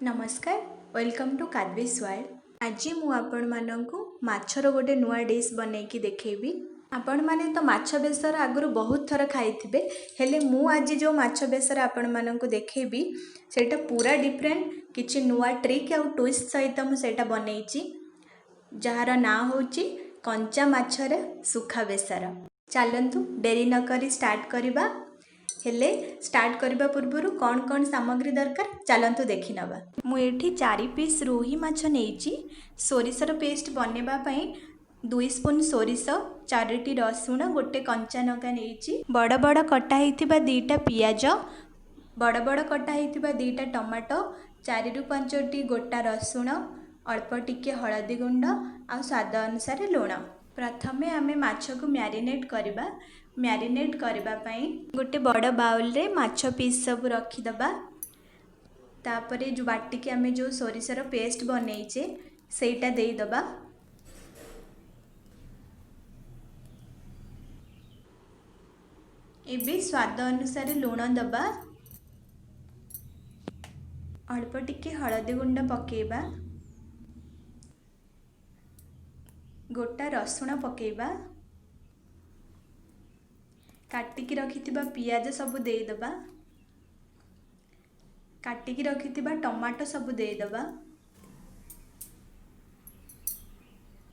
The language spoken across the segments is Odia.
ନମସ୍କାର, welcome to କାଦ୍ବିସ୍ ୱାର୍ଲଡ। ଆଜି ମୁଁ ଆପଣମାନଙ୍କୁ ମାଛର ଗୋଟେ ନୂଆ ଡିଶ୍ ବନେଇକି ଦେଖେଇବି। ଆପଣମାନେ ତ ମାଛ ବେସର ଆଗରୁ ବହୁତ ଥର ଖାଇଥିବେ, ହେଲେ ମୁଁ ଆଜି ଯେଉଁ ମାଛ ବେସର ଆପଣମାନଙ୍କୁ ଦେଖେଇବି ସେଇଟା ପୁରା ଡିଫରେଣ୍ଟ, କିଛି ନୂଆ ଟ୍ରିକ୍ ଆଉ ଟୁଇଷ୍ଟ ସହିତ ମୁଁ ସେଇଟା ବନେଇଛି, ଯାହାର ନାଁ ହେଉଛି କଞ୍ଚା ମାଛର ଶୁଖା ବେସର। ଚାଲନ୍ତୁ ଡେରି ନକରି ଷ୍ଟାର୍ଟ କରିବା। ହେଲେ ଷ୍ଟାର୍ଟ କରିବା ପୂର୍ବରୁ କ'ଣ କ'ଣ ସାମଗ୍ରୀ ଦରକାର ଚାଲନ୍ତୁ ଦେଖିନେବା। ମୁଁ ଏଠି 4 ପିସ୍ ରୋହି ମାଛ ନେଇଛି। ସୋରିଷର ପେଷ୍ଟ ବନେଇବା ପାଇଁ 2 ସ୍ପୁନ୍ ସୋରିଷ, 4ଟି ରସୁଣ, ଗୋଟେ କଞ୍ଚା ଲଙ୍କା ନେଇଛି, ବଡ଼ ବଡ଼ କଟା ହେଇଥିବା 2ଟା ପିଆଜ, ବଡ଼ ବଡ଼ କଟା ହେଇଥିବା 2ଟା ଟମାଟୋ, 4ରୁ 5ଟି ଗୋଟା ରସୁଣ, ଅଳ୍ପ ଟିକେ ହଳଦୀ ଗୁଣ୍ଡ ଆଉ ସ୍ୱାଦ ଅନୁସାରେ ଲୁଣ। ପ୍ରଥମେ ଆମେ ମାଛକୁ ମ୍ୟାରିନେଟ୍ କରିବା। ମ୍ୟାରିନେଟ୍ କରିବା ପାଇଁ ଗୋଟେ ବଡ଼ ବାଉଲରେ ମାଛ ପିସ୍ ସବୁ ରଖିଦେବା। ତାପରେ ଯେଉଁ ବାଟିକି ଆମେ ଯେଉଁ ସୋରିଷର ପେଷ୍ଟ ବନେଇଛେ ସେଇଟା ଦେଇଦେବା। ଏବେ ସ୍ୱାଦ ଅନୁସାରେ ଲୁଣ ଦେବା, ଅଳ୍ପ ଟିକେ ହଳଦୀ ଗୁଣ୍ଡ ପକାଇବା, ଗୋଟା ରସୁଣ ପକାଇବା, କାଟିକି ରଖିଥିବା ପିଆଜ ସବୁ ଦେଇଦେବା, କାଟିକି ରଖିଥିବା ଟମାଟୋ ସବୁ ଦେଇଦେବା।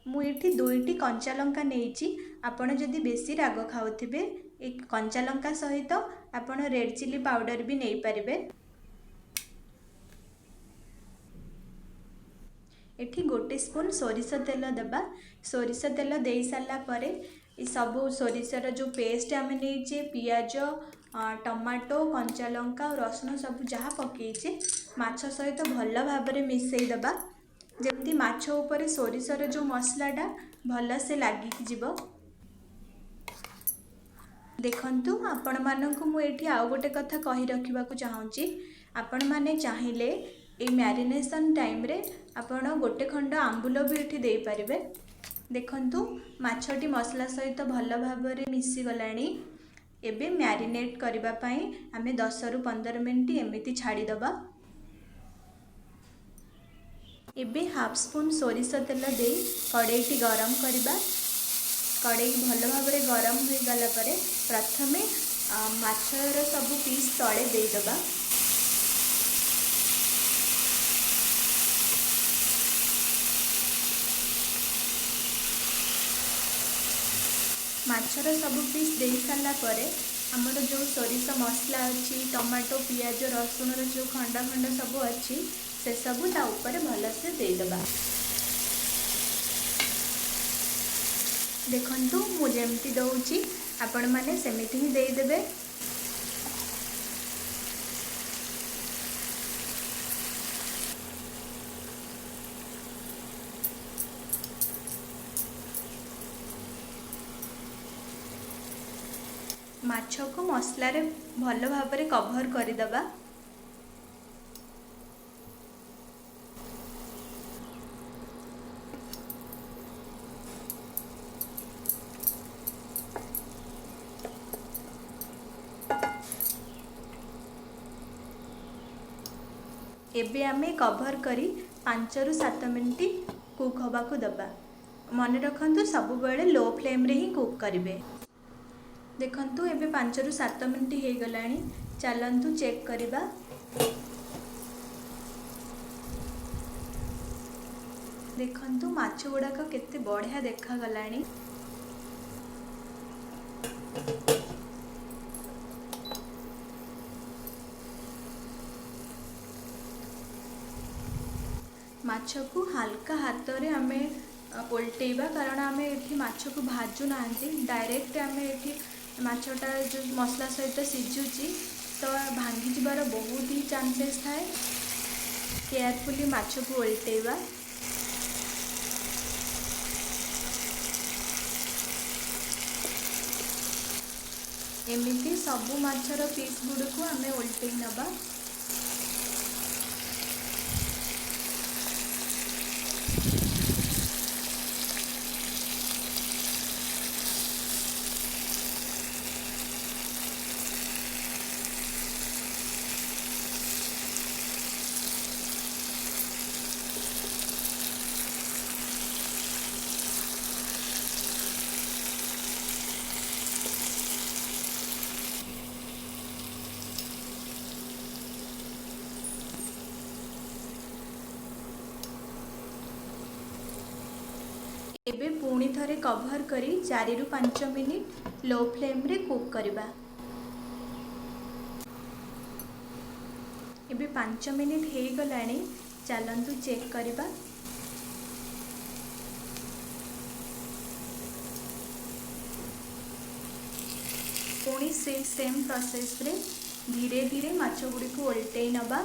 ମୁଁ ଏଠି 2ଟି କଞ୍ଚା ଲଙ୍କା ନେଇଛି। ଆପଣ ଯଦି ବେଶୀ ରାଗ ଖାଉଥିବେ ଏ କଞ୍ଚା ଲଙ୍କା ସହିତ ଆପଣ ରେଡ଼୍ ଚିଲି ପାଉଡ଼ର ବି ନେଇପାରିବେ। ଏଠି 1 ସ୍ପୁନ୍ ସୋରିଷ ତେଲ ଦେବା। ସୋରିଷ ତେଲ ଦେଇ ସାରିଲା ପରେ ଏସବୁ ସୋରିଷର ଯେଉଁ ପେଷ୍ଟ ଆମେ ନେଇଛେ, ପିଆଜ, ଟମାଟୋ, କଞ୍ଚା ଲଙ୍କା ଆଉ ରସୁଣ ସବୁ ଯାହା ପକେଇଛେ ମାଛ ସହିତ ଭଲ ଭାବରେ ମିଶାଇ ଦେବା, ଯେମିତି ମାଛ ଉପରେ ସୋରିଷର ଯେଉଁ ମସଲାଟା ଭଲସେ ଲାଗିକି ଯିବ। ଦେଖନ୍ତୁ, ଆପଣମାନଙ୍କୁ ମୁଁ ଏଠି ଆଉ ଗୋଟେ କଥା କହି ରଖିବାକୁ ଚାହୁଁଛି। ଆପଣମାନେ ଚାହିଁଲେ ଏଇ ମ୍ୟାରିନେସନ୍ ଟାଇମ୍ରେ ଆପଣ ଗୋଟେ ଖଣ୍ଡ ଆମ୍ବୁଲ ବି ଏଠି ଦେଇପାରିବେ। ଦେଖନ୍ତୁ, ମାଛଟି ମସଲା ସହିତ ଭଲ ଭାବରେ ମିଶିଗଲାଣି। ଏବେ ମ୍ୟାରିନେଟ୍ କରିବା ପାଇଁ ଆମେ 10ରୁ 15 ମିନିଟ୍ ଏମିତି ଛାଡ଼ିଦେବା। ଏବେ ହାଫ୍ ସ୍ପୁନ୍ ସୋରିଷ ତେଲ ଦେଇ କଡ଼େଇଟି ଗରମ କରିବା। କଡ଼େଇ ଭଲ ଭାବରେ ଗରମ ହୋଇଗଲା ପରେ ପ୍ରଥମେ ମାଛର ସବୁ ପିସ୍ ତଳେ ଦେଇଦେବା। ମାଛର ସବୁ ପିସ୍ ଦେଇ ସାରିଲା ପରେ ଆମର ଯେଉଁ ସୋରିଷ ମସଲା ଅଛି, ଟମାଟୋ, ପିଆଜ, ରସୁଣର ଯେଉଁ ଖଣ୍ଡ ଖଣ୍ଡ ସବୁ ଅଛି ସେସବୁ ତା ଉପରେ ଭଲସେ ଦେଇଦେବା। ଦେଖନ୍ତୁ, ମୁଁ ଯେମିତି ଦେଉଛି ଆପଣମାନେ ସେମିତି ହିଁ ଦେଇଦେବେ। ମାଛକୁ ମସଲାରେ ଭଲ ଭାବରେ କଭର୍ କରିଦେବା। ଏବେ ଆମେ କଭର୍ କରି 5ରୁ 7 ମିନିଟ୍ କୁକ୍ ହେବାକୁ ଦେବା। ମନେ ରଖନ୍ତୁ, ସବୁବେଳେ ଲୋ ଫ୍ଲେମ୍ରେ ହିଁ କୁକ୍ କରିବେ। ଦେଖନ୍ତୁ, ଏବେ 5ରୁ 7 ମିନିଟ୍ ହେଇଗଲାଣି। ଚାଲନ୍ତୁ ଚେକ୍ କରିବା। ଦେଖନ୍ତୁ, ମାଛ ଗୁଡ଼ାକ କେତେ ବଢ଼ିଆ ଦେଖାଗଲାଣି। ମାଛକୁ ହାଲକା ହାତରେ ଆମେ ଓଲଟେଇବା, କାରଣ ଆମେ ଏଠି ମାଛକୁ ଭାଜୁନାହାନ୍ତି। ଡାଇରେକ୍ଟ ଆମେ ଏଠି ମାଛଟା ଯେଉଁ ମସଲା ସହିତ ସିଝୁଛି ତ ଭାଙ୍ଗିଯିବାର ବହୁତ ହି ଚାନ୍ସେସ୍ ଥାଏ। କେୟାରଫୁଲି ମାଛକୁ ଓଲଟେଇବା। ଏମିତି ସବୁ ମାଛର ପିସ୍ ଗୁଡ଼ିକୁ ଆମେ ଓଲଟେଇ ନେବା। ଏବେ ପୁଣି ଥରେ କଭର୍ କରି 4ରୁ 5 ମିନିଟ୍ ଲୋ ଫ୍ଲେମ୍ରେ କୁକ୍ କରିବା। ଏବେ 5 ମିନିଟ୍ ହେଇଗଲାଣି, ଚାଲନ୍ତୁ ଚେକ୍ କରିବା। ପୁଣି ସେଇ ସେମ୍ ପ୍ରୋସେସ୍ରେ ଧୀରେ ଧୀରେ ମାଛ ଗୁଡ଼ିକୁ ଓଲଟେଇ ନେବା।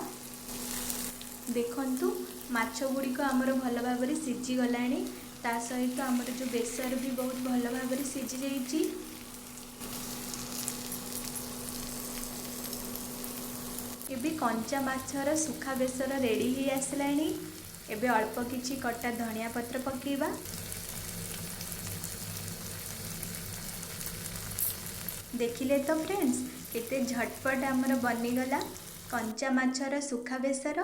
ଦେଖନ୍ତୁ, ମାଛ ଗୁଡ଼ିକ ଆମର ଭଲ ଭାବରେ ସିଝିଗଲାଣି। ତା ସହିତ ଆମର ଯେଉଁ ବେସର ବି ବହୁତ ଭଲ ଭାବରେ ସିଝି ଯାଇଛି। ଏବେ କଞ୍ଚା ମାଛର ଶୁଖା ବେସର ରେଡ଼ି ହେଇ ଆସିଲାଣି। ଏବେ ଅଳ୍ପ କିଛି କଟା ଧନିଆ ପତ୍ର ପକାଇବା। ଦେଖିଲେ ତ ଫ୍ରେଣ୍ଡସ୍, କେତେ ଝଟପଟ ଆମର ବନିଗଲା କଞ୍ଚା ମାଛର ଶୁଖା ବେସର।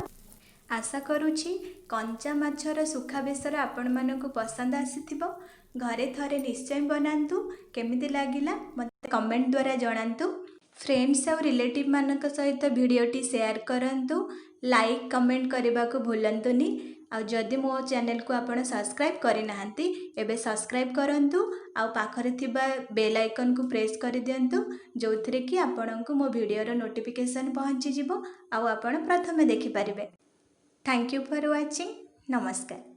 ଆଶା କରୁଛି କଞ୍ଚା ମାଛର ଶୁଖା ବେସର ଆପଣମାନଙ୍କୁ ପସନ୍ଦ ଆସିଥିବ। ଘରେ ଥରେ ନିଶ୍ଚୟ ବନାନ୍ତୁ। କେମିତି ଲାଗିଲା ମୋତେ କମେଣ୍ଟ ଦ୍ୱାରା ଜଣାନ୍ତୁ। ଫ୍ରେଣ୍ଡସ୍ ଆଉ ରିଲେଟିଭ୍ମାନଙ୍କ ସହିତ ଭିଡ଼ିଓଟି ସେୟାର କରନ୍ତୁ। ଲାଇକ୍, କମେଣ୍ଟ କରିବାକୁ ଭୁଲନ୍ତୁନି। ଆଉ ଯଦି ମୋ ଚ୍ୟାନେଲକୁ ଆପଣ ସବସ୍କ୍ରାଇବ୍ କରିନାହାନ୍ତି, ଏବେ ସବସ୍କ୍ରାଇବ୍ କରନ୍ତୁ ଆଉ ପାଖରେ ଥିବା ବେଲ୍ ଆଇକନ୍କୁ ପ୍ରେସ୍ କରିଦିଅନ୍ତୁ, ଯେଉଁଥିରେ କି ଆପଣଙ୍କୁ ମୋ ଭିଡ଼ିଓର ନୋଟିଫିକେସନ୍ ପହଞ୍ଚିଯିବ ଆଉ ଆପଣ ପ୍ରଥମେ ଦେଖିପାରିବେ। Thank you for watching. ନମସ୍କାର।